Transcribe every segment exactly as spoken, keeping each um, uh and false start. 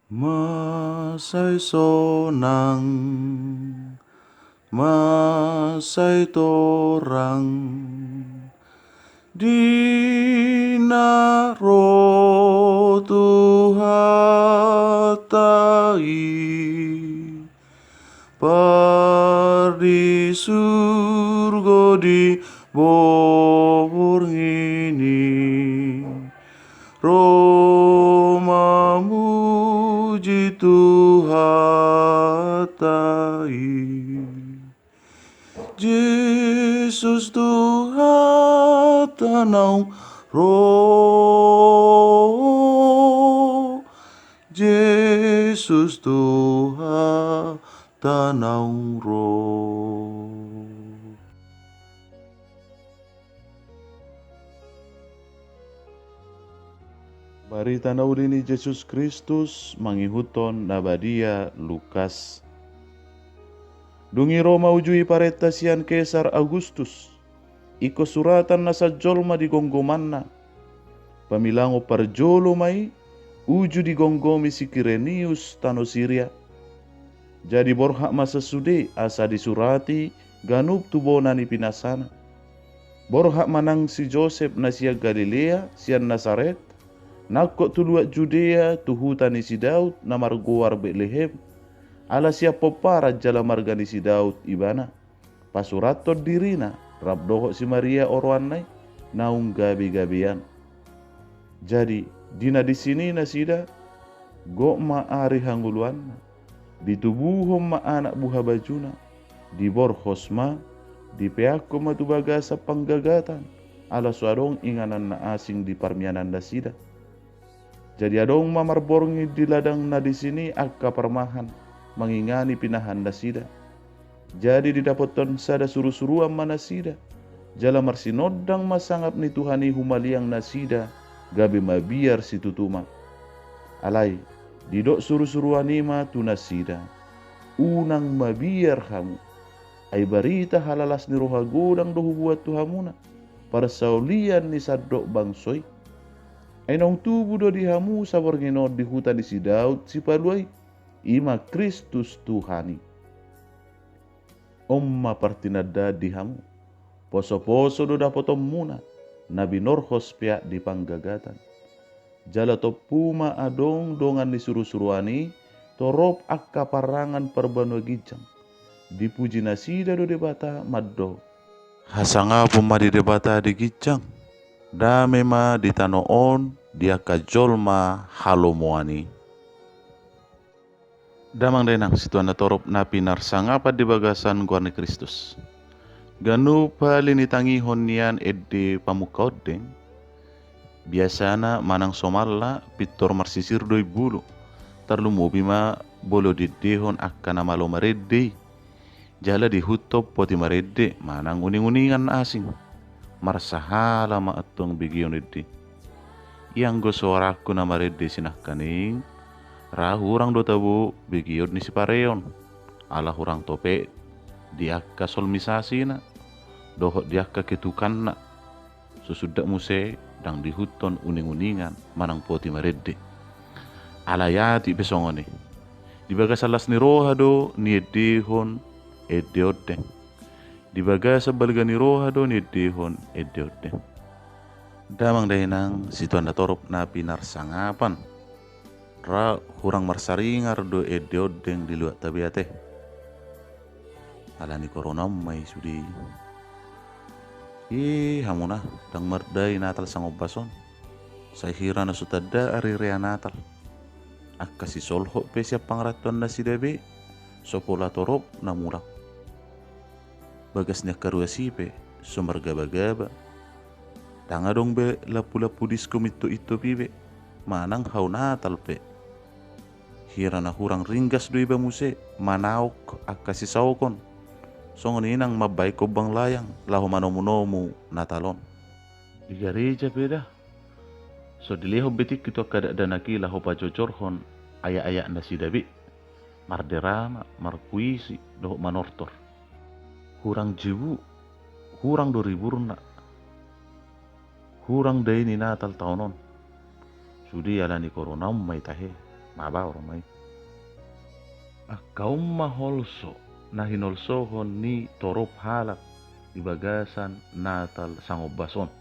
Mansai sonang, mansai torang, di na ro Tuhanta i, pardisurgo di borngin i, ro mamuji Tuhanta i. Jesus Tuhanta naung ro, Jesus Tuhanta naung ro. Barita na uli ni Jesus Kristus mangihuthon na badia Lukas. Dung i ro ma uju i parenta sian Kesar Augustus, ingkon suratan na sanjolma di gomgomanna. Pamilangon parjolo ma i, uju digomgomi si Kirenius tano Siria. Jadi borhat ma sasude asa disurati ganup tu bona ni pinasana. Borhat ma nang si Josep na sian Galilea, sian Nasaret, nangkok tu luat Judea, tu huta ni si Daud, na margoar Betlehem, ala sian pomparan jala marga ni si Daud ibana, pasurathon dirina rap dohot si Maria oroanna i, naung gabe-gabean. Jadi, di na disi i nasida, gok ma ari hangoluanna, ditubuhon ma anak buhabajuna, diborhos ma, dipeakkon ma tu bagasan panggagatan, ala so adong inganan na asing di parmianan nasida. Jadi adong ma marborngin di ladang na disi i angka parmahan, mangingani pinahan nasida. Jadi didapothon sada surusuruan ma nasida, jala marsinondang ma sangap ni Tuhan i humaliang nasida, gabe mabiar situtu ma. Alai, didok surusuruan i ma tu nasida: Unang mabiar hamu, ai barita halalas ni roha godang do hubuat tu hamuna, parsaulian ni sandok bangso i. Ai naung tubu do di hamu saborngin on di huta ni si Daud Sipalua i, i ma Kristus Tuhan i. On ma partinandaan di hamu: Posoposo do dapotonmuna, na binorhos peak di panggagatan. Jala tompu ma adong dongan ni surusuruan i, torop angka parangan parbanua ginjang. Dipuji nasida do Debata mandok: Hasangapon ma di Debata di ginjang, dame ma di tano on di angka jolma halomoan i. Damang dainang situan na torop na pinarsangapan di bagasan goar ni Kristus. Ganup hali ni tangihon nian ende pamungka ondeng, biasana manang somalna pintor marsisir do imbulu, tarlumobi ma molo diendehon angka na malo marende i. Jala diihuthon poti marende manang uninguningan na asing. Marsahala ma antong begeon ende. Ianggo soarangku na marende sinangkaning, ra hurang do tabo begeon ni sipareon, ala hurang topet di angka solmisasina dohot di angka ketukanna. So sundat muse ndang diihuthon uninguningan manang poti marende. Alai atik pe songon i, di bagasan las ni roha do niendehon ende ondeng. Di bagasan balga ni roha do niendehon ende ondeng. Damang dainang situan na torop na pinarsangapan, ra hurang marsaringar do ende ondeng di luatta be ate. Ala ni korona on ma i sude i. Ih, hamuna, ndang mardai Natal sangombas on. Sai hira na so tanda ari rea Natal, angka sisolhot pe sian pangarantoan nasida be so pola torop na mulak. Bagas ni angka ruas i pe so margabagaba. Ndang adong be lampulampu disko mintopintop i be, manang hau Natal pe. Hira na hurang ringgas do iba muse manaok angka sisaokon, songon i nang mambahen hombang layang laho manomunomu Natal on. Di gareja pe da, so dilehon be tingki tu angka dakdanak i laho pajojorhon ayat-ayat nasida be, marderama, marpuisi dohot manortor. Hurang jibu, hurang do riburna, hurang dai ni Natal taon on. Sude ala ni korona on ma i tahe. Mabaor ma i. Angka on ma holso na hinolsohon ni torop halak di bagasan Natal sangombas on.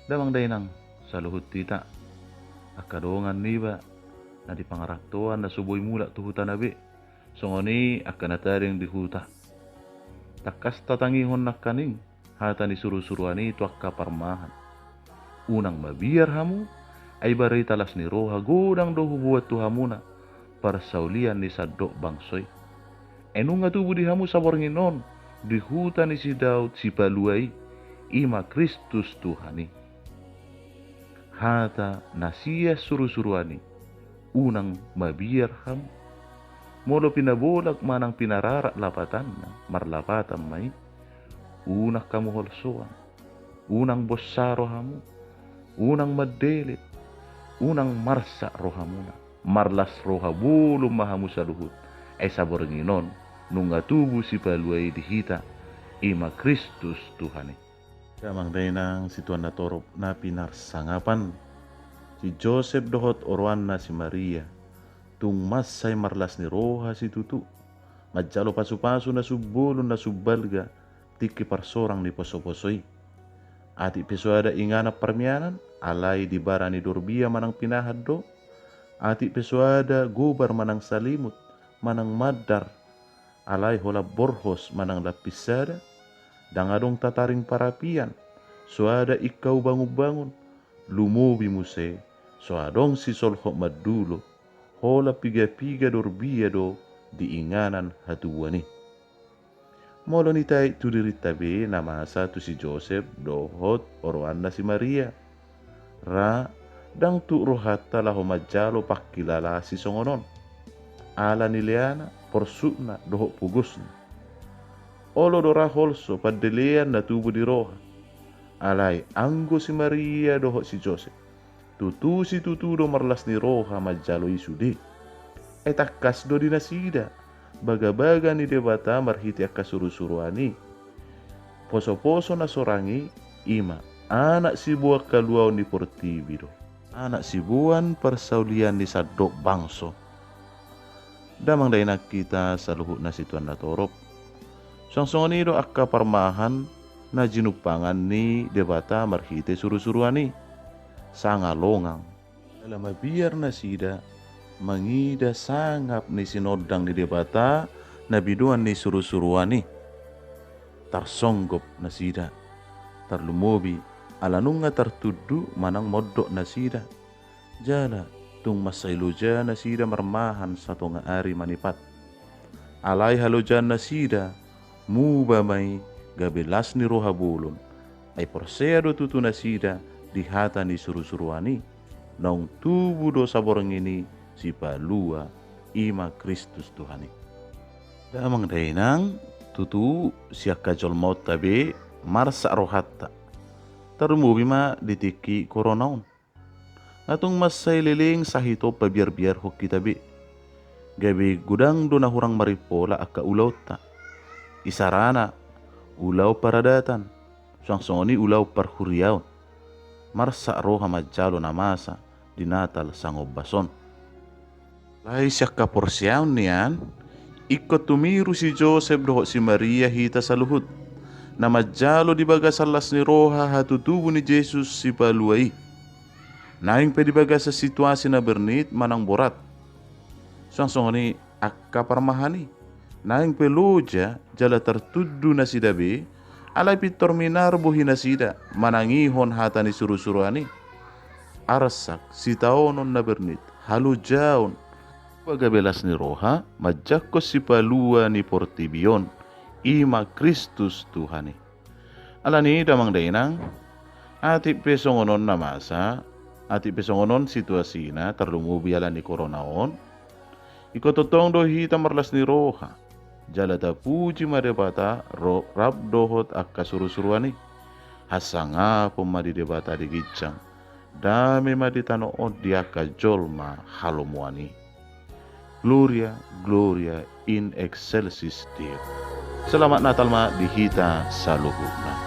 Damang dainang, saluhut hita, angka dongan niba na di pangarantoan na so boi mulak tu hutana be, songon i angka na tading di huta. Tangkas tatangihon nangkaning hata ni surusuruan i tu angka parmahan. Unang mabiar hamu, ai barita las ni roha godang do huboan tu hamuna parsaulian ni sandok bangso i. Ai nunga tubu di hamu saborngin on di huta ni si Daud Sipalua i, i ma Kristus Tuhan i. Hata na sian surusuruan i, unang mabiar hamu. Molo pinabolag manang pinararat lapatanna, marlapatan ma i. Unang hamu holsoan, unang bossa rohamu, unang mandelet, unang marsak rohamuna. Marlas roha bolon ma hamu saluhut. Ai saborngin on nunga tubu Sipalua i di hita, i ma Kristus Tuhan i. Damang dainang, situan na torop na pinarsangapan, si Josep dohot oroanna si Maria tung mansai marlas ni roha situtu manjalo pasupasu na sumbolon na sumbalga tingki parsorang ni posoposo i. Atik pe so ada inganan parmianan, alai di bara ni dorbia manang pinahan do. Atik pe so ada gobar manang salimut manang mandar, alai holan borhos manang lampis sada. Ndang adong tataring parapian, so ada ingkau bangunbangun. Lumobi muse so adong sisolhot mandulo, holan pigapiga dorbia do di inganan hatubuan i. Molo nitait tu dirinta be na masa tu si Josep dohot oroanna si Maria, ra, ndang tuk rohanta laho manjalo pangkilala sisongon on, ala nileana, porsukna dohot pogosna. Olo do ra holso pandelean na tubu di roha. Alai anggo si Maria dohot si Josep, tutu situtu do marlas ni roha manjalo i sude. Ai tangkas do di nasida bagabaga ni Debata marhite angka surusuruan i. Posoposo na sorang i, i ma anak siboan haluaon ni portibi do, anak siboan parsaulian ni sandok bangso. Damang dainang hita saluhutna situan na torop, suang songon i do angka parmahan na jinumpangan ni Debata marhite surusuruan i. Sanga longang, jala mabiar nasida mangida sangap ni sinondang ni Debata na binoan ni surusuruan i. Tarsonggop nasida, tarlumobi ala nunga tartundu manang mondok nasida. Jala tung mansai loja nasida marmahan satonga ari manipat. Alai halojaan nasida muba ma i gabe las ni roha bolon. Ai porsea do tutu nasida di hata ni surusuruan i. Naung tubu do saborngin i Sipalua, i ma Kristus Tuhan i. Damang dainang, tutu sian hajolmaonta be marsak rohanta, tarlumobi ma di tingki korona on. Na tung mansai leleng sahit on pabiarbiarhon hita be. Gabe godang do na hurang marimpola angka ulaonta. Isarana ulaon paradatan, suang songon i ulaon parhuriaon. Marsak roha manjalo na masa di Natal sangombas on. Alai sian haporseaon nian, ingkon tumiru si Josep dohot si Maria hita saluhut, na manjalo di bagasan las ni roha hatutubu ni Jesus Sipalua i. Naeng pe di bagasan situasi na bernit manang borat. Suang songon i angka parmahan i. Naeng pe loja jala tartundu nasida be, alai pintor minar bohi nasida manangihon hata ni surusuruan i. Arsak, sitaonon na bernit, halojaon, gabe las ni roha manjangkon Sipalua ni portibi on, i ma Kristus Tuhan i. Alani i damang dainang, atik pe songon on na masa, atik pe songon on situasina tarlumobi alani korona on, ingkon tongtong do hita marlas ni roha, jala tapuji ma Debata ro-, rap dohot angka surusuruan i. Hasangapon ma di Debata di ginjang, dame ma di tano on di angka jolma halomoan i. Gloria, Gloria in excelsis Deo. Selamat Natal ma di hita saluhutna.